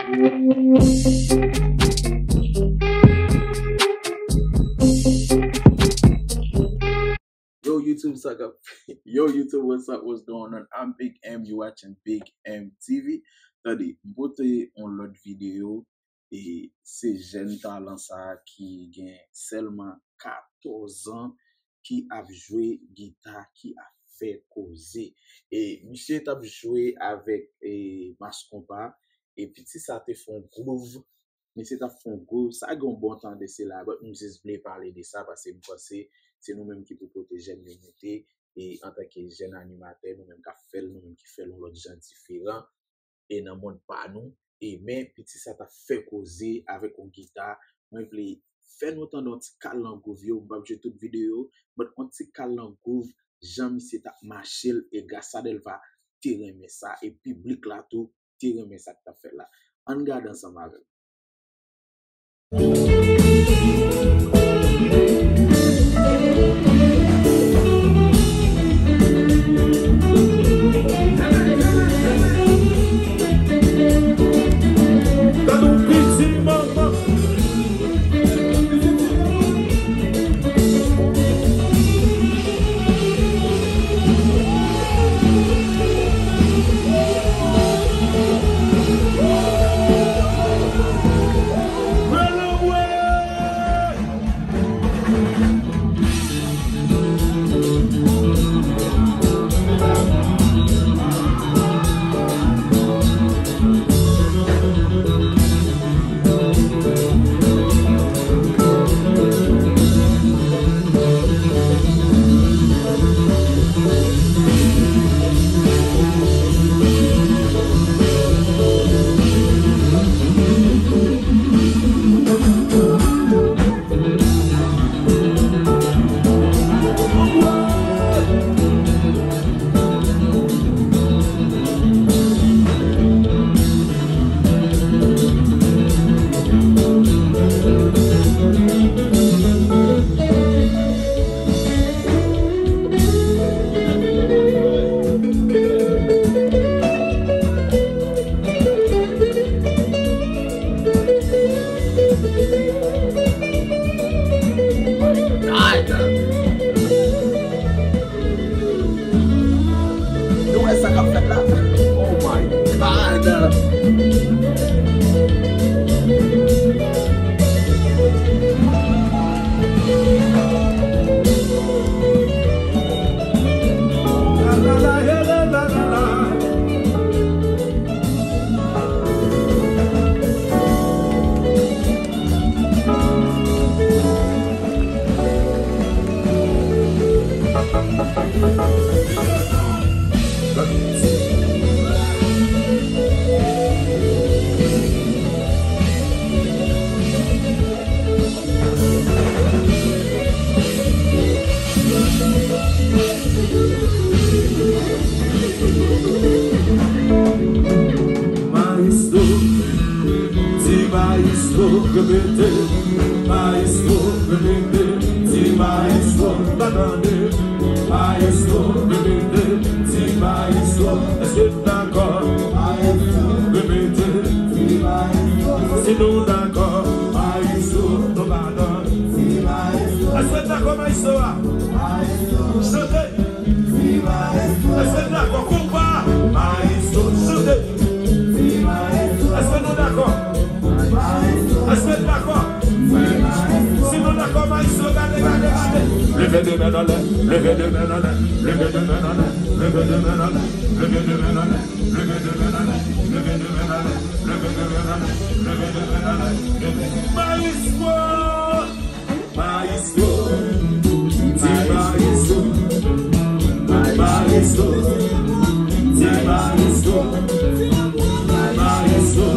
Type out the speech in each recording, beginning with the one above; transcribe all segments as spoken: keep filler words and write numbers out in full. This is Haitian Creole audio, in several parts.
Yo, YouTube, sa k ap, yo, YouTube, what's up, what's going on? I'm Big M, you watching Big M T V. Tande, m pote yon lòt videyo, e se jèn talan sa a ki gen sèlman katòz an, ki ap jwe gita, ki ap fè koze. E misye t ap jwe avèk, e, Mass Konpa, e piti sa te fè yon groove, misye t ap fè yon groove, sa gen yon bon tan de sela, but m jis vle pale de sa, paske m panse se nou menm ki pou pote jèn yo moute, e antanke jèn animatè, nou menm k ap fè l, nou menm ki fè l yon lòt jan diferan, e nan mond pa nou, e men piti sa t ap fè koze avèk yon gita, mwen vle fè nou tande yon ti kal nan groove yo, m p ap jwe tout videyo, but yon ti kal nan groove, jan misye t ap mache l, e Gracia Delva te renmen sa, e piblik la tou, te renmen sa k t ap fèt la. Ann gade ansanm avè m. Gade yon pitit manman. Nou wè sa k ap fèt la? Oh my God! Maestro, ti maestro, repete. Maestro, repete. Ti maestro, pa tande. Maestro, repete. Ti maestro, èske nou dakò? Maestro, repete. Ti maestro, si nou dakò. Maestro, nou pa tande. Ti maestro, èske nou dakò, maestro a? Maestro, chante. Èske n dakò? Konpa, maestro, chante. Èske nou dakò? Èske n dakò? Si nou dakò, maestro, gade, gade, gade. Leve de men anlè, leve de men anlè, leve de men anlè, leve de men anlè, leve de men anlè, leve de men anlè, leve de men anlè, leve de men anlè, leve de men anlè, leve de men anlè. Maestro! Maestro, ti maestro, maestro, ti maestro, maestro,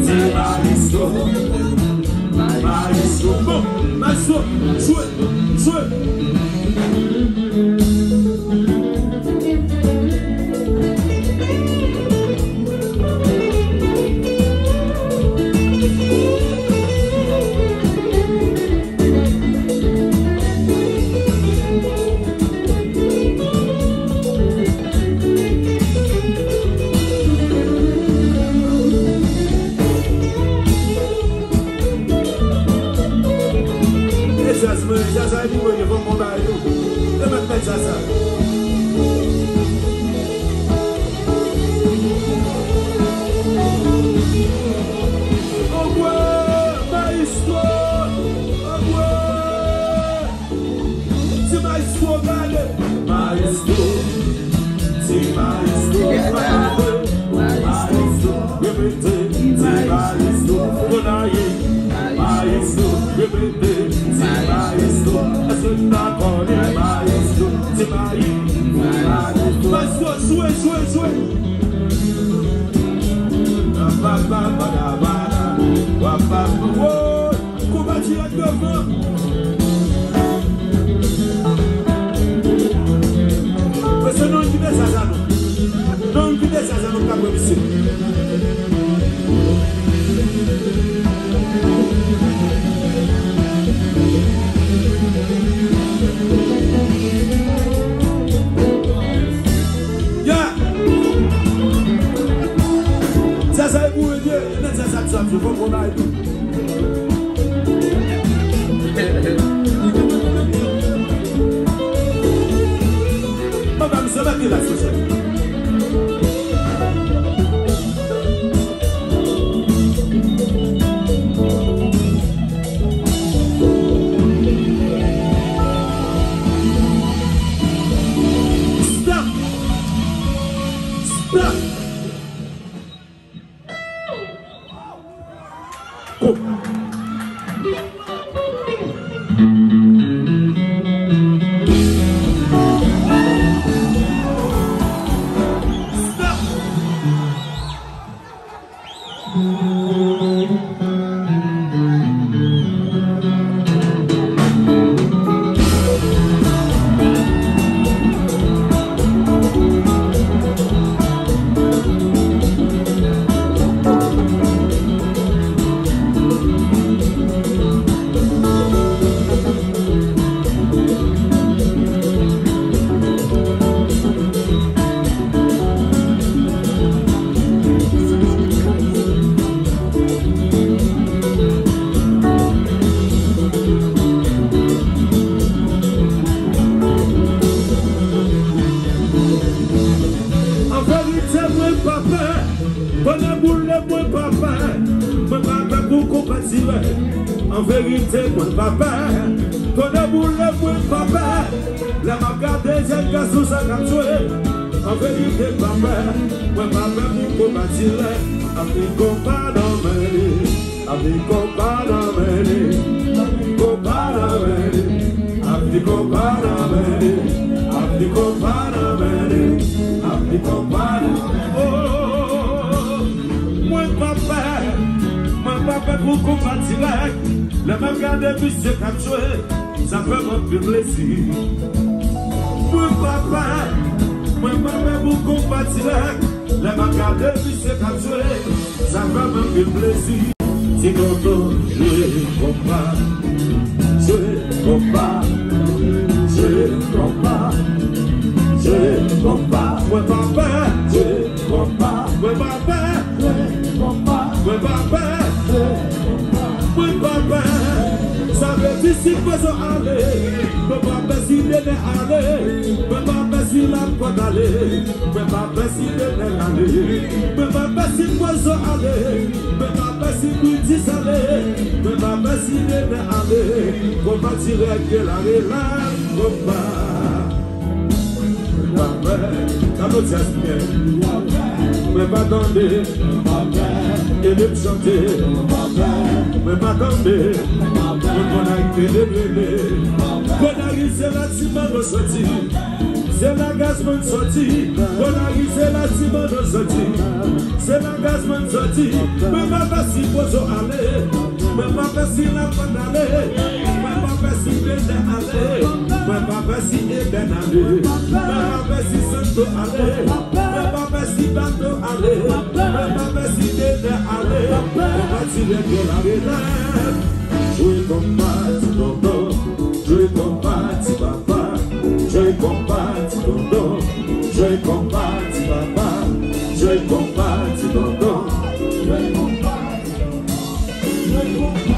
ti maestro, maestro. Bon, maestro, jwe, jwe. Zaza e pi mwen, fòk mwen bay nou. E mèt mèt Zaza. Anmwe, maestro! Anmwe! Ti maestro gade. Maestro. Ti maestro gade. Maestro. Repete. Ti maestro. Konaye. Maestro. Repete. Ti maestro. Èske n ta konnen maestro? Ti maestro. Maestro, jwe, jwe, jwe. Konba dirèk devan. Mesye, nou kite Zaza nou. Nou kite Zaza nou k ap wè misye. Ya! Zaza e boure vye. Nan Zaza ap sòti, fòk mwen bay nou. Papa, misye mete la sou sèn. Stop! Stop! An verite, mwen pa pè. Tonnè boule, mwen pa pè. Mwen pa pè pou konba dirèk. An verite, mwen pa pè. Tonnè boule, mwen pa pè. Lè m ap gade jèn gason sa k ap jwe. An verite, m pa pè. Mwen pa pè pou konba dirèk. Api konba nan men li. Api konba nan men li. Api konba nan men li. Api konba nan men li. Api konba nan men li. Api konba nan men li. Oh, mwen pa pè. Mwen pa pè pou konba dirèk. Lè m ap gade misye k ap jwe. Sa fè m anpil plezi. Mwen pa pè, mwen pa pè pou konba dirèk. Lè m ap gade misye k ap jwe, sa fè m anpil plezi. Ti tonton, jwe konba, jwe konba, jwe konba, jwe konba. Mwen pa pè, jwe konba. Mwen pa pè. Jwe konba. Mwen pa pè. Jwe konba. Mwen pa pè. Sa vle di si pwozo ale. Mwen pa pè si Nenè ale. Mwen pa pè si Lakòt ale. Mwen pa pè si Nenè ale. Mwen pa pè si pwozo ale. Mwen pa pè si Britis ale. Mwen pa pè si Nenè ale. Konba dirèk gen la relèv. Konba. Mwen pa pè, gade jazz byen. Mwen pa tande, ede m chante. Mwen pa tande, mwen konn ak ede m rele. Konari se la Ti Manno soti. Se la Gazman soti. Konari se la Ti Manno soti. Se la Gazman soti. Mwen pa pè si pwozo ale. Mwen pa pè si Lakòt ale. Mwen pa pè si Nenè ale. Mwen pa pè si Ebèn ale. Mwen pa pè si Santo ale. Mwen pa pè si Bato ale. Mwen pa pè si Nenè ale. Konba dirèk gen la relèv. Jwe konba ti tonton. Jwe konba ti papa. Jwe konba ti tonton. Jwe konba ti papa. Jwe konba ti tonton. Jwe konba. Jwe konba.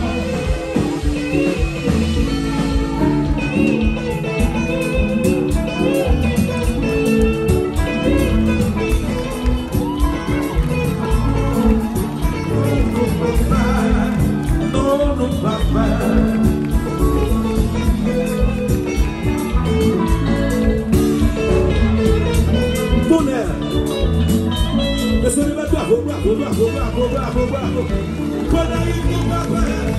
Bravo, bravo, bravo, bravo. Pandan ritm nou pa parèt.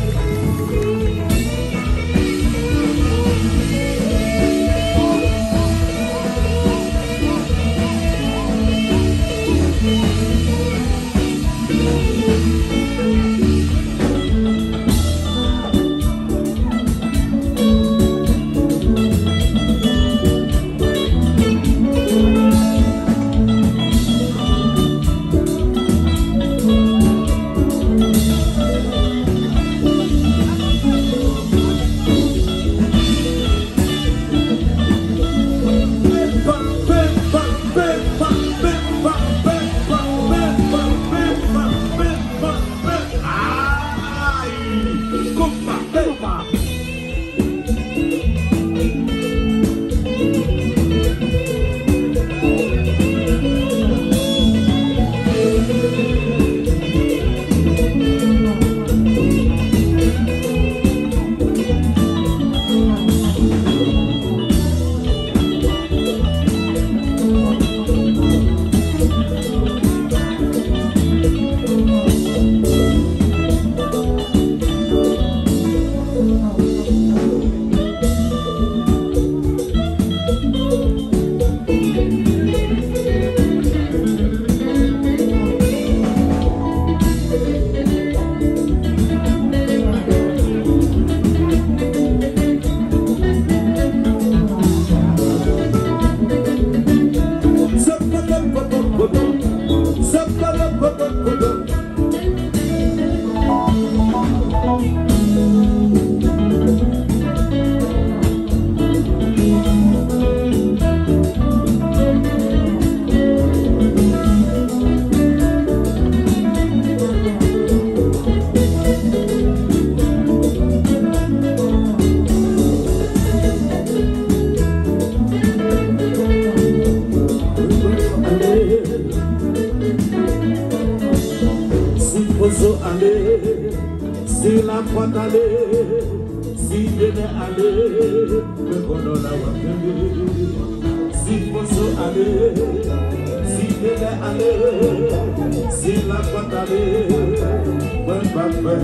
Ay! Konpa, konpa. Si pozo ale, si lapòt ale, si denè ale, mwen konnen w la w ap tande. Si pozo ale, si denè ale, si lapòt ale, mwen p ap pè.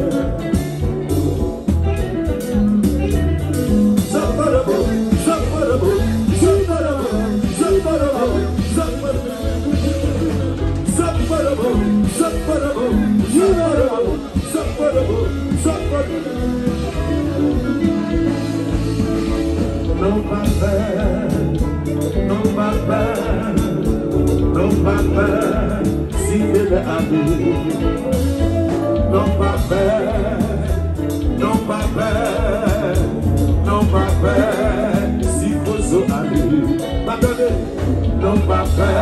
Non pa pè, non pa pè, non pa pè, si bebe ale. Non pa pè, non pa pè, non pa pè, si pozo ale. Pa tande. Non pa pè,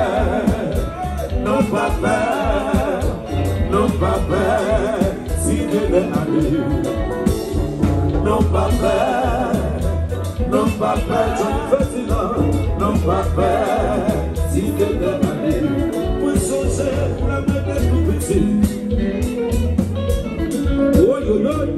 non pa pè, non pa pè, si bebe ale. Non pa pè, non pa pè, John Ferdinand, non pa pè, si bebe ale. Mwen sonje lè mwen te tou piti. Woyoyoy.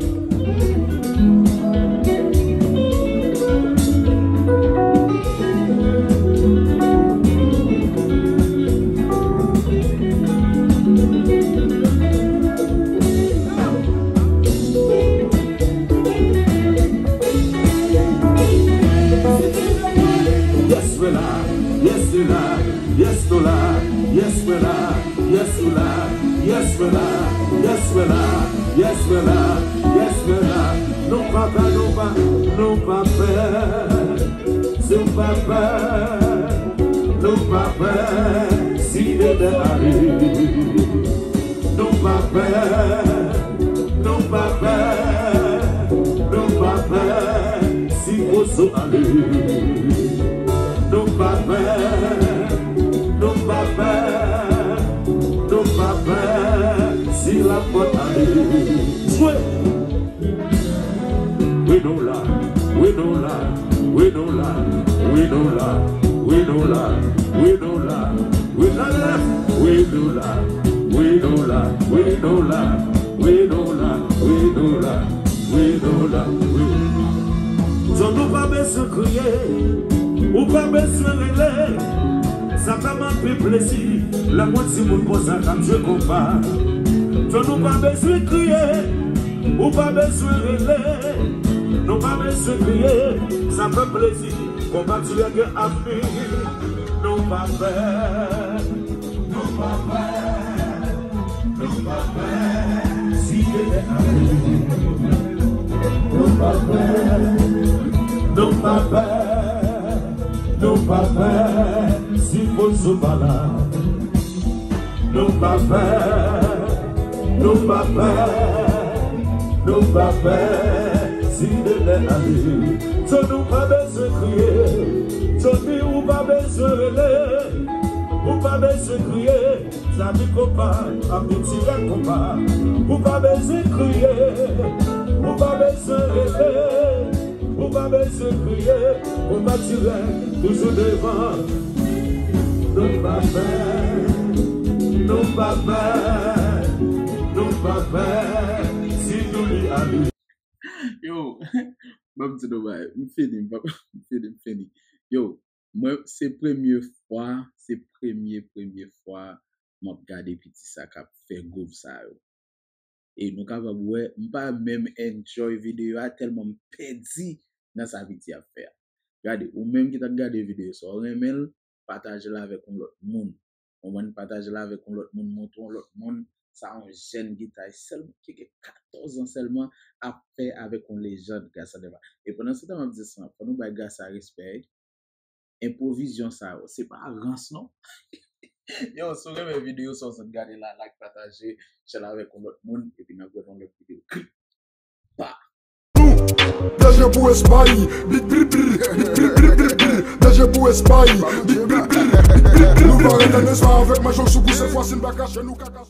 Yes, we la. Yes, we la. Yes, we la. Yes, we la. Yes, we la. Yes, we la. Yes, we la. Yes, we la. Non pa pè, non pa, non pa pè. Si w pa pè, non pa pè, si bebe ale. Non pa pè, non pa pè, non pa pè, si pozo ale. Non pa pè, non pa pè, non pa pè, si lapòt ale. Jwe! We know la, we know la, we know la, we know la, we know la, we know la, we know la, we know la, we know la, we know la, we know la, we know la, we know la, we. Zòn nou pa bezwen kriye, ou pa bezwen rele. Sa fè m anpil plezi lè m wè timoun konsa k ap jwe konpa. So nou pa bezwen kriye, ou pa bezwen rele, nou pa bezwen kriye, sa fè plezi. Konpa ti règ avni, nou pa pè, nou pa pè, nou pa pè, si Bondye ale. Nou pa pè, nou pa pè, nou pa pè, si Bondye pa la. Nou pa pè, nou pa pè, nou pa pè, si Bondye ale. So nou pa bezwen kriye, so di ou pa bezwen rele, ou pa bezwen kriye, sa di konpa, ap di ti règ konpa, ou pa bezwen kriye, ou pa bezwen rele. Ou pa bezwen kriye, konpa ti règ toujou devan. Nou pa pè, nou pa pè, nou pa pè, si nou li ale. Yo, ban m di nou bagay, m fini, m pa, m fini, m fini. Yo, mwen, se premye fwa, se premye, premye fwa m ap gade piti sa k ap fè gwouv sa yo. E nou kapab wè, m pa menm enjoy videyo a tèlman m pèdi nan sa piti ap fè a. Gade, ou menm ki t ap gade videyo sa, ou renmen l, pataje l avèk yon lòt moun. Konprann, pataje l avèk yon lòt moun, montre yon lòt moun sa yon jèn gitayis sèlman ki gen katòz an sèlman ap fè avèk yon lejand Gassan Dèfa. E pandan se tan m ap di sa, fò nou bay Gassan respè. Enpwovizyon sa yo, se pa rans non. Yo, si w renmen videyo sa, w sot gade la, like, pataje, share avèk yon lòt moun, epi n ap wè nan lòt videyo. Klik. Pa. De je pou Espay, bit brit brit, bit brit brit brit brit, de je pou Espay, bit brit brit, bit brit brit. Nou pa ret an Espay avèk mayo sou kou, se fwa si n pa kache, nou ka kache.